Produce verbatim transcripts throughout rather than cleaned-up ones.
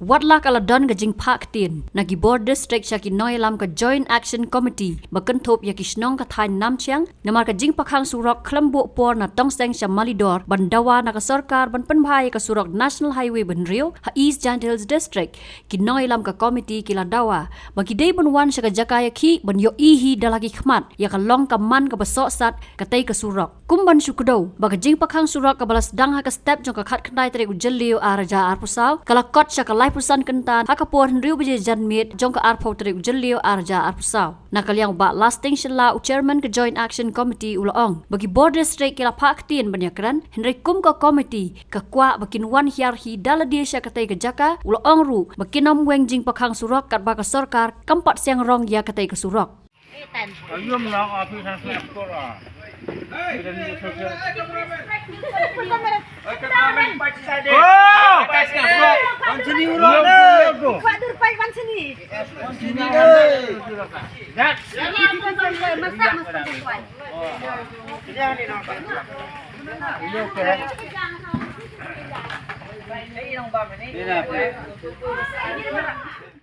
Wat la ka la don ka jingphah ktien na ki bor district sha ki nongïalam ka Joint Action Committee ba kynthup ïa ki shnong ka thaiñ Namchiang namar ka jingpyrkhang surok khlem buh por na Tongseng sha Malidor ban dawa na ka sorkar ban pynbha ïa ka surok National Highway ba hynriew ha East Jaintia Hills District, ki nongïalam ka committee ki la dawa ba ki dei ban wan sha ka jaka ïakhih ban ïohi hi da la ki khmat ïa ka long ka man kaba sohsat katei ka surok. Kum ban shu kdew ba ka jingpyrkhang surok kaba la sdang ha ka step jong ka khatkhyndai tarik u Jylliew arhajar arphew saw ka la kot sha ka laiphew san kynta ha ka por hynriew baje janmiet jong ka arphew tarik u Jylliew arhajar arphew saw. Na ka liang u Bah Lasting Shylla, u chairman ka Joint Action Committee, u la ong ba ki bor district ki la phah ktien ban ïakren, hynrei kum ka committee ka kwah ba kin wan hiar hi da lade sha katei ka jaka. U la ong ruh ba kin ym weng jingpyrkhang surok katba ka sorkar kam pat seng rong ïa katei ka surok.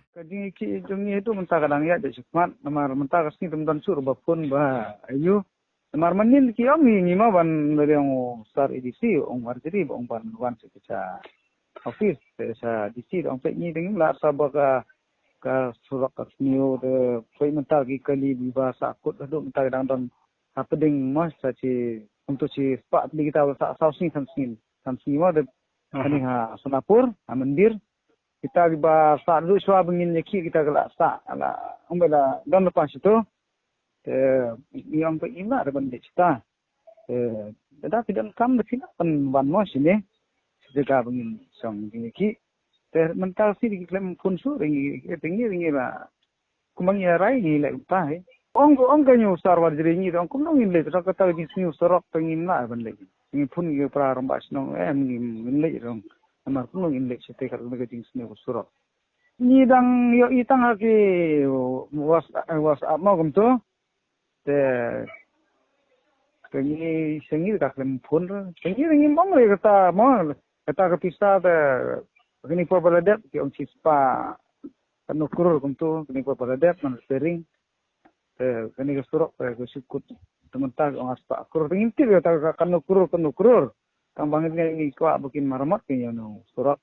Ka jingïakhih jong ngi haduh mynta ka dang ïaid shakhmat, namar mynta ka sngi kam don shuh ba phone ba aiu. Namar mynnin ki ong ngi, ngi ma ban lade ong u sir A D C, ong Warjri ba ong ban wan sha ka office, te sha D C da ong peit ngi te ngim lah sa ba ka, ka surok ka sniew te peit mynta ki kali ba sahkut haduh mynta ka dang don hapdeng ma sa chi, kumto chi spah tylli kita ba sah saw sngi san sngi, san sngi ma te kane ha Sonapur, ha Mandir. Kita kiba sah duh shuwa ba ngin ïakhih kita ki la sah, la ong ba la don lypa shito. Te ngi ong ba im lah da ban leit shata. Te lada phi donkam da phi lah ban wan mo shane. Sha jaka ba ngin shong ngin ïakhih. Te mynta shi da ki khlem phone shuh da ngi, da ngi, da ngi la Kumba ngi rai ngi leit kumta hi. Ong ko ong ka ngi u sir Warjri ngi ong kumno ngin leit, kata ka jingsniew surok te ngim lah ban leit. Ngi phone ngi para rangbah shnong, eh, ngim, ngim leit rong. Namar kumno ngin leit shatei kat ka jingsniew surok. Ngi dang ïohi tang ha ki Whats-, WhatsApp mo kumto. Te, te ngi, sha ngi ka khlem phone ra. Sha ngi ngim ong re kata mo, kata ka pisa te, kane por ba la dep ki ong shispah katno klur kumto, kane por ba la dep man repairing. Te kane ka surok te ka shu kut, te mynta ki ong arspah klur, te ngim tip ïa kata ka katno klur, katno klur. Tang ba ngi, ngi kwah ba kin maramot kin ïa une u surok.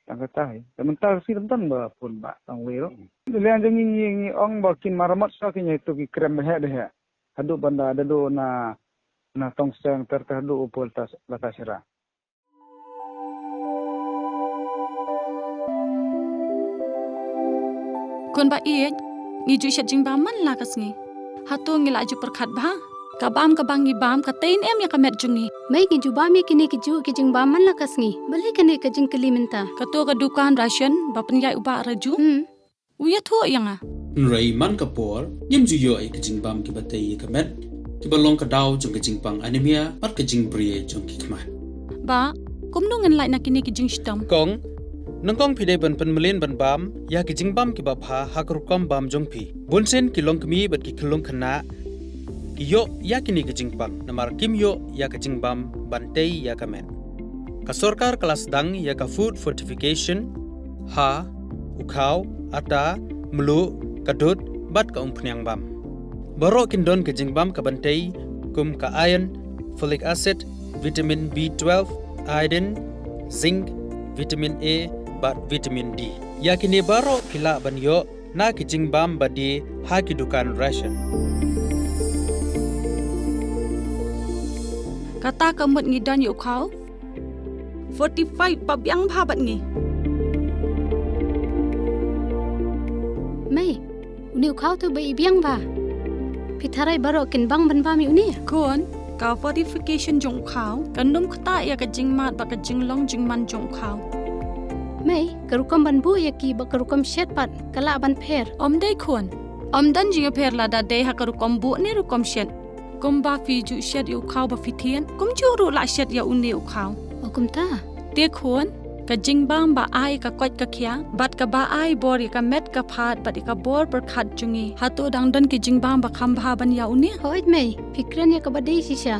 Tang kata hi. Te mynta ka sngi ym don ba phone ba tang wei ruh. Te liang jong ngi, ngi, ngi ong ba kin maramot sa kin ïa tu ki krem deh deh. Haduh ban da, da duh na, na Tongseng ter ter haduh u pol tas, la tas ra. Khun ba ïeit, ngi ju shet jingbam man la ka sngi. Hato ngi la ju pyrkhat bha? Ka bam kaba ngi bam ka tei ne em ïa ka met jong ngi? Mei, ngi ju bam ïa kine ki ju ki jingbam man la ka sngi. Balei kane ka jingkylli mynta? Kato ka dukan ration ba pynïaid u Bah Raju. Hmm. U ïathuh ïa nga. Hynrei man ka por, ngim ju ïoh ïa ki jingbam kiba tei ïa ka met, kiba long ka daw jong ka jingpang anemia, bad ka jingbri jong ki khmat. Bah, kumno ngin lait na kine ki jingshitom? Kong, nyngkong phi dei ban pynmlien ban bam ïa ki jingbam kiba bha ha ka rukom bam jong phi. Bunsien ki longkmie bad ki khyllung khynnah ki ïoh ïa kine ki jingpang, namar kim ïoh ïa ka jingbam ban tei ïa ka met. Ka sorkar ka la sdang ïa ka food fortification ha u khaw, ata, mluh, ka dud, bad ka umphniang bam. Baroh kin don ka jingbam kaban tei, kum ka iron, folic acid, vitamin B twelve, iodine, zinc, vitamin A, bad vitamin D. Ïa kine baroh phi lah ban ïoh na ki jingbam ba die ha ki dukan ration. Kata ka mut ngi don ïa u khaw fortified ba biang bha bad ngi. Mei, une u khaw tu ba i biang bha. Phi tharai baroh kin bang ban bam ïa une? Khun, ka fortification jong u khaw kan ym ktah ïa ka jingmad bad ka jinglong jingman jong u khaw. Mei, ka rukom ban buh ïa ki bad ka rukom shet pat ka lah ban pher. Ym dei khun. Ym don jingïapher lada dei ha ka rukom buh ne rukom shet. Kumba phi ju shet ïa u khaw ba phi thied, kumjuh ruh lah shet ïa une u khaw. O kumta. Te khun, ka jingbam ba ai ka koit ka khiah, bad kaba ai bor ïa ka met ka phad, bad ïa ka bor pyrkhat jong ngi. Hato dang don ki jingbam ba kham bha ban ïa une? Hooid mei, phi kren ïa kaba dei shisha.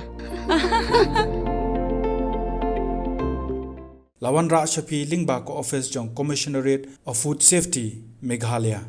la wanrah sha phi lyngba ka office jong Commissionerate of Food Safety, Meghalaya.